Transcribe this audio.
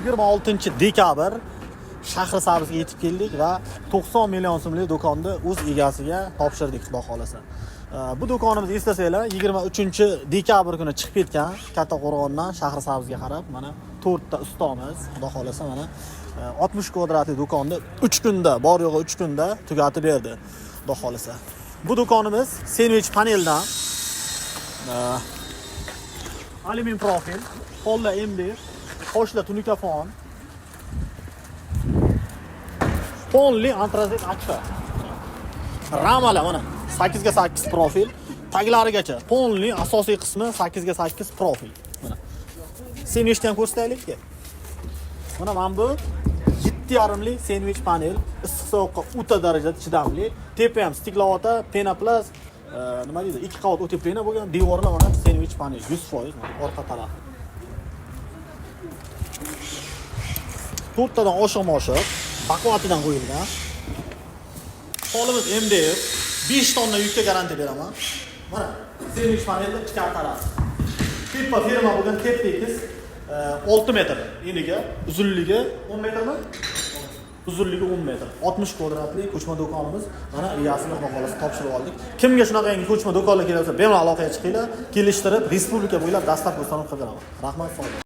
26 dekabr Shahrisabzga yetib keldik va 90 million so'mlik do'konni o'z egasiga topshirdik, xudo xohlasa. Bu do'konimiz, eslasanglar, 23 dekabr kuni chiqib ketgan Kattaqo'rg'ondan Shahrisabzga qarab. Mana to'rtta ustomiz, xudo xohlasa, mana 60 kvadratli do'konni 3 kunda, bor yo'g'i 3 kunda tugatib berdi, xudo xohlasa. Bu do'konimiz sendvich paneldan, alyumin profil, polda MDF, qoshlar tunuka fon, fonli antrazit akfa. Ramalar mana 8 ga 8 profil, taglarigacha. Polni asosiy qismi 8 ga 8 profil. Mana. Sendvichni ham ko'rsataylikki. Mana bu 7,5lik sendvich panel, issiq sovuqqa o'ta darajada chidamli. Tepa ham steklovata, penoplast, nima deydi, ikki qavat утепление bo'lgan, devorlar mana sendvich panel 100%, mana orqa tarafi. To'rttadan oshiq moshiq, baquvvatidan qo'yilgan. Polimiz MDF, 5 tonna yukka garantiya beraman. Mana sendvich panelda ichkari tarafi. Tepa firma bo'lgan tep tekis, 6 metr eniga, uzunligi 10 metrmi? Uzunligi 10 metr. 60 kvadratli ko'chma do'konimiz, mana egasiga, xudo xohlasa, topshirib oldik. Kimga shunaqa yangi ko'chma do'konlar kerak bo'lsa, bemalol aloqaga chiqinglar, kelishtirib, respublika bo'ylab доставка установка qilib beraman. Rahmat, sog' bo'ling.